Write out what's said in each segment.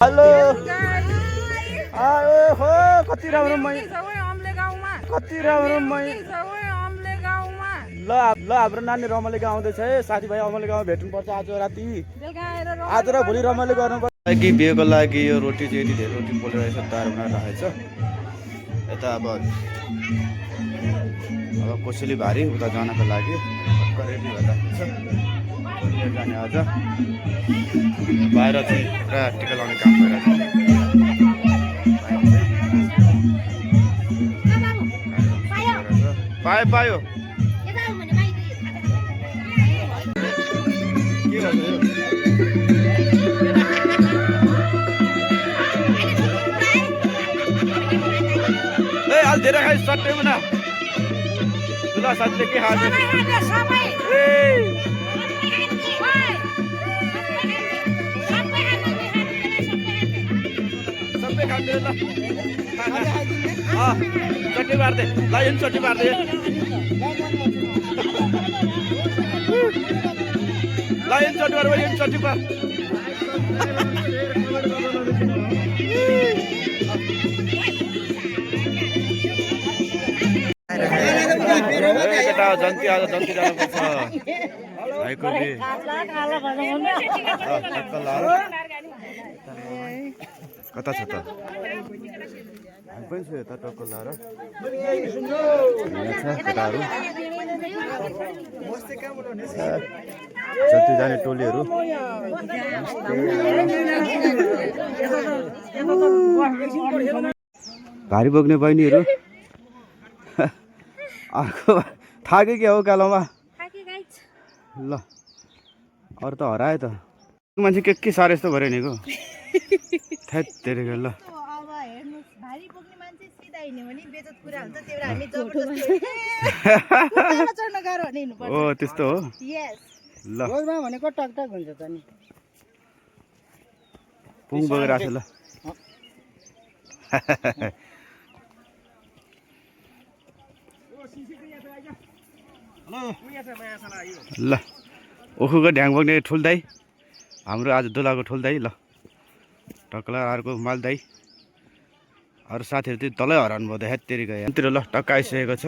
hello आयो हो कति राम्रो ल हाम्रो नानी रमाइलो गाउँ आउँदैछ है साथीभाइ रमाइलो गाउँ भेट्नुपर्छ आज राति आज र भोलि रमाइलो गर्नुपर्छ कि बिहेको लागि यो रोटी चाहिँ यति धेरै रोटी पोलेर तयार बनाएर राखेको छ यता अब कोसेली भारी उता जानको लागि रेडी भएर जाने आज बाहिर चाहिँ पुरा टिका लाउने काम भइरहेको छ पायो आज धेरै खाइ सट्टै मना तुला साथीले के खान्छ सबै खान्छ ल चट्टी पार्दै ल यो चट्टी पार्दै ल यो चट्टी पार यो चट्टी पार जन्ती आज जन्ती जानुपर्छ भाइको कता छ त हामी पनि छु यता टक्क लाएर केटाहरू जति जाने टोलीहरू भारी बोक्ने बहिनीहरू अर्को थाक्यो क्या हो कालोमा ल अरू त हरायो त मान्छे के साह्रो यस्तो भयो नि थैत तेरेको ल ओ त्यस्तो हो ल भनेको टकटक हुन्छ त नि पुङ बगेर आछ ल ल ओखुको ढ्याङ बोक्ने ठुल दाई हाम्रो आज दुलाको ठुल दाई ल टक्ला अर्को माल दाई अरू साथीहरू चाहिँ तलै हराउनु भयो हेत्तेरीको यहाँतिर ल टक्क आइसकेको छ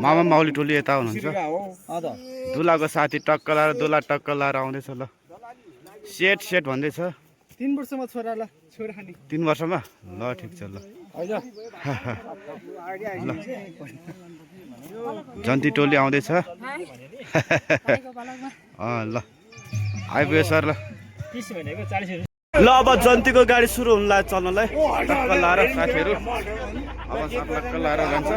मामा माउली टोली यता हुनुहुन्छ दुलाको साथी टक्क लाएर दुला टक्क लाएर आउँदैछ ल सेट सेट भन्दैछ 3 वर्षमा छोरा ल छोरा नि 3 वर्षमा ल ठिक छ ल जन्ती टोली आउँदैछ ल आइपुग्यो सर ल ल अब जन्तीको गाडी सुरु हुन लाग्यो चल्नलाई टक्क लाएर साथीहरू अब टक्क लाएर जान्छ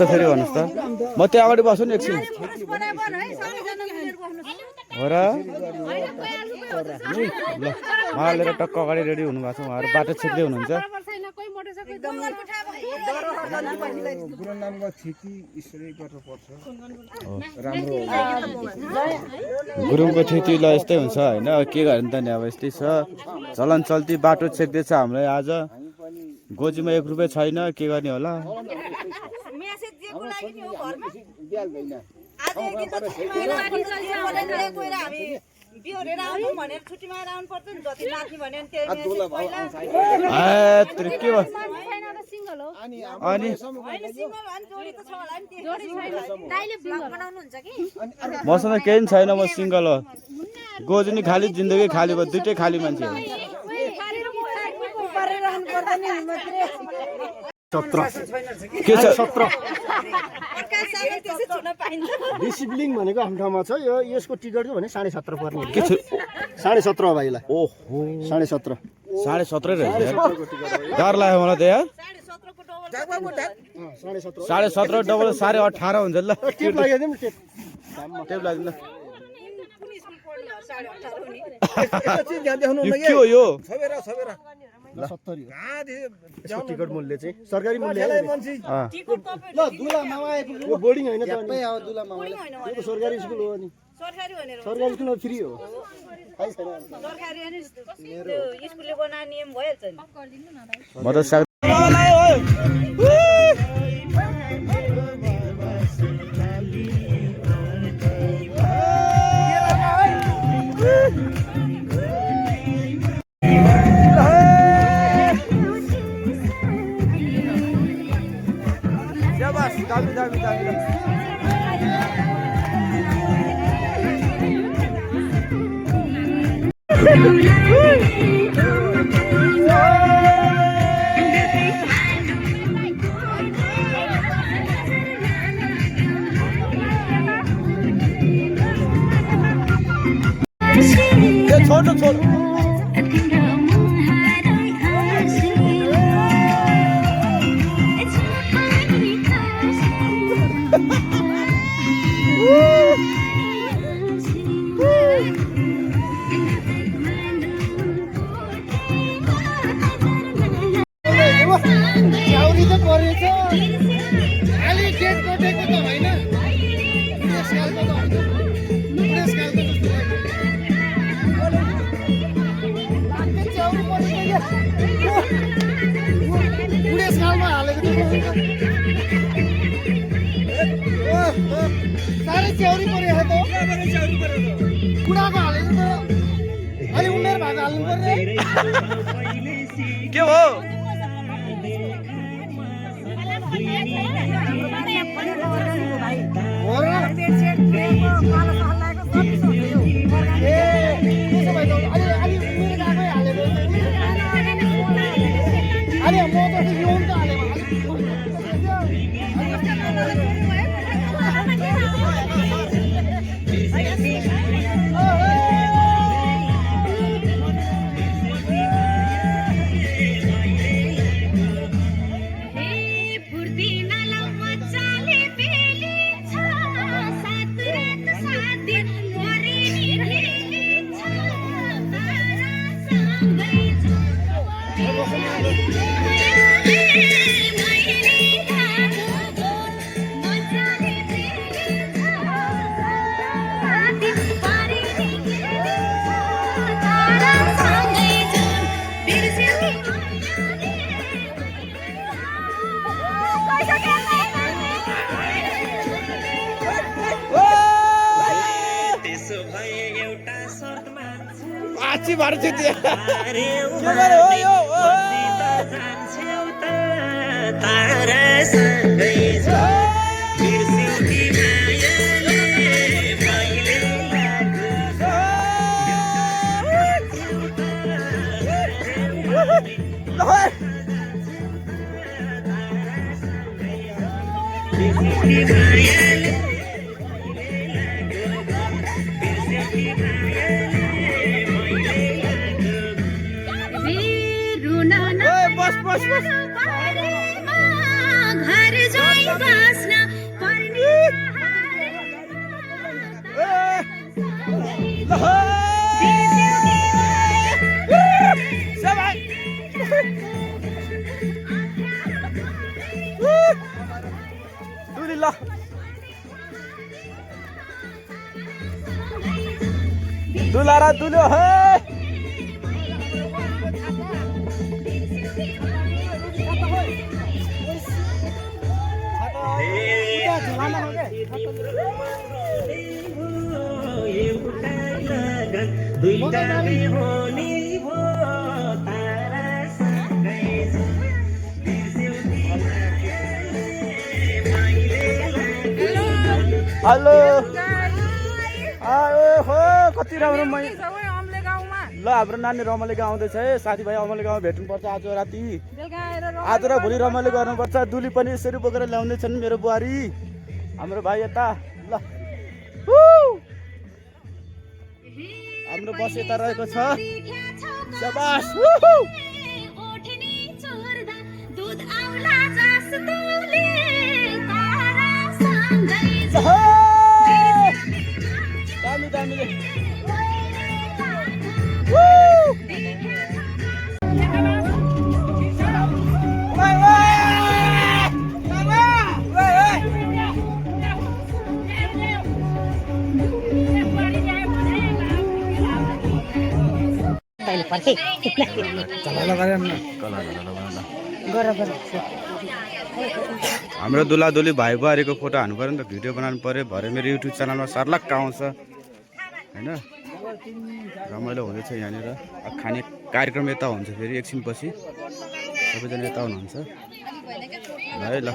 फेरि भन्नुहोस् त म त्यहाँ अगाडि बस्छु नि एकछिन हो र ल मलाई लिएर टक्क अगाडि रेडी हुनुभएको छ उहाँहरू बाटो छिक्दै हुनुहुन्छ गुरुङको खेती ल यस्तै हुन्छ होइन के गर्ने त नि अब यस्तै छ चलन चल्ती बाटो छेक्दैछ हामीलाई आज गोजीमा 1 रुपैयाँ छैन के गर्ने होला बिहोरेर आउनु भनेर छुट्टीमा आउनु पर्छ नि जति माथि भन्यो नि त्यही के भयो अनि मसँग केही पनि छैन म सिङ्गल हो गोजु नि खाली जिन्दगी खाली भयो दुइटै खाली मान्छे हो 17 के छ 17 डिसिप्लिन भनेको हाम्रो ठाउँमा छ यो यसको टिकट चाहिँ भने 17.5 पर्ने के छ 17.5 हो भाइलाई ओहो 17.5 17.5 रहेछ डर लाग्यो मलाई त यार 17.5 डबल 18.5 हुन्छ ल टेप लगाइदिउँ न टेप लगाइदिनु ल यो के हो यो 70 यसको टिकट मूल्य चाहिँ सरकारी मूल्य ल दुला मामा आइपुग्यो यो बोर्डिङ हैन त अनि आउ दुला मामा यो सरकारी स्कुल हो अनि सरकारी स्कुल फ्री हो खाइ छैन सरकारी अनि स्कुलले बनाए नियम भइहाल्छ नि म त छोटो च्याउरी त परेछ अलि गेट कटेको त होइन बुढेसकालको त होइन बुढेसकालको जस्तो लाग्यो च्याउरी परेछ बुढेसकालमा हालेको साह्रै च्याउरी परेछ त बुढाको हालेको त अलि उमेर भएको हाल्नु पर्ने के हो आछि भर्छ त्यो बस बस बस घर जाई बस्न पर्ने दुलारा दुलो है एउटा हेलो हो कति राम्रो ल हाम्रो नानी रमाइलो गाउँ आउँदैछ है साथीभाइ रमाइलो गाउँ भेट्नुपर्छ आज राति आज र भोलि रमाइलो गर्नुपर्छ दुली पनि यसरी बोकेर ल्याउँदै छन् मेरो बुहारी हाम्रो भाइ यता ल हाम्रो बस यता रहेको छ शाबास दामी दामी हाम्रो दुला दुली भाइ बुहारीको फोटो हान्नु पर्यो नि त भिडियो बनाउनु पर्यो भरे मेरो युट्युब च्यानलमा सर्लक्क आउँछ हैन रमाइलो हुँदैछ यहाँनिर खाने कार्यक्रम यता हुन्छ फेरि एकछिनपछि सबैजना यता हुनुहुन्छ है ल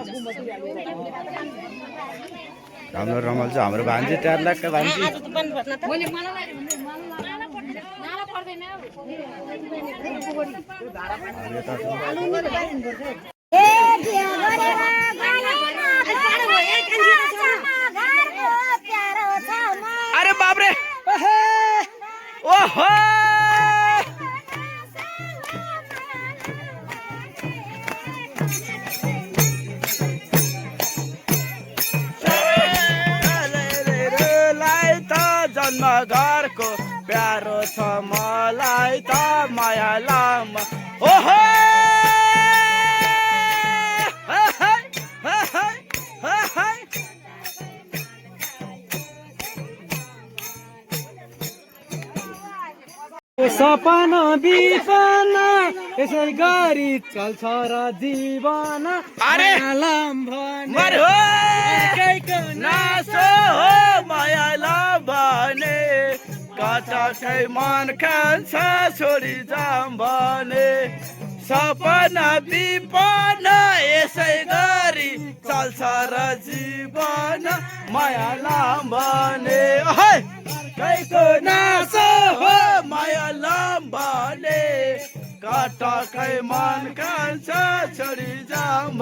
हाम्रो रमाइलो छ हाम्रो भान्जी 4 लाखका भान्जी अरे बाप रे ओहो जन्म घरको प्यारो छ मलाई त माया लामा ओहो सपना बिपना यसै गरी चल्छ र जीवन अरे नासो हो माया भने कटाकै मन खान्छ छोडी जाम भने सपना बिपना यसै गरी चल्छ र जीवन माया भने कैको नासो हो माया भने कटाकै मन खान्छ छोडी जाम